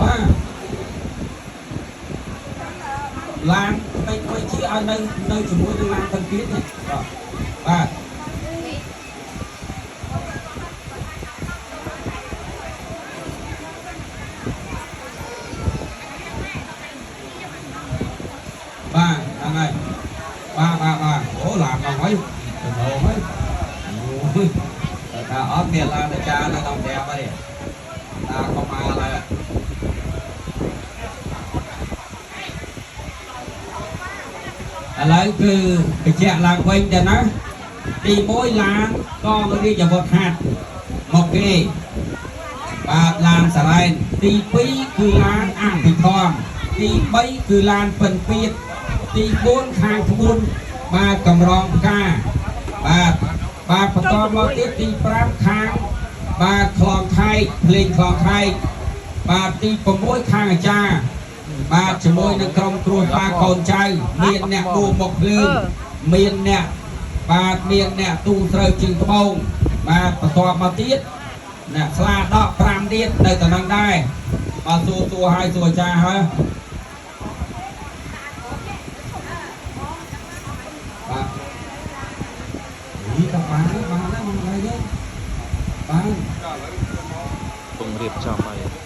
បាទឡានថ្មីថ្មីជាឲ្យនៅនៅជាមួយនឹងឡានទាំងទៀតនេះបាទបាទបាទហ្នឹងហើយបាទបាទបាទអូឡានមកហើយតំណងហើយអូយតែថាអត់មានឡានអាចារ្យនៅក្នុងផ្ទះទេតាក៏មកហើយ ឥឡូវគឺបញ្ជាក់ឡើងវិញទៅណាទី1ឡានកងរាជអាវុធហត្ថមកគេបាទឡានសារ៉ែនទី2គឺឡានអភិធម្មទី3គឺឡានពិនពៀតទី4ខាងក្បួនបាទកម្រងផ្កាបាទបាទបន្តមកទៀតទី5ខាងបាទខ្លងខែកភ្លេងខ្លងខែកបាទទី6ខាងអាចារ្យ បាទជាមួយនឹងក្រុមគ្រួសារកូនចៅមានអ្នកដួលមកភ្លើងមានអ្នកបាទមានអ្នកទូស្រូវជើងត្បូងបាទបន្ទាប់មកទៀតអ្នកស្លាដក5ទៀតនៅតំណឹងដែរបាទសួរសួរឲ្យសួរអាចារ្យហើយបាទនេះក៏បានដែរបានដែរមកហើយទេបាន ពងរៀបចំឲ្យ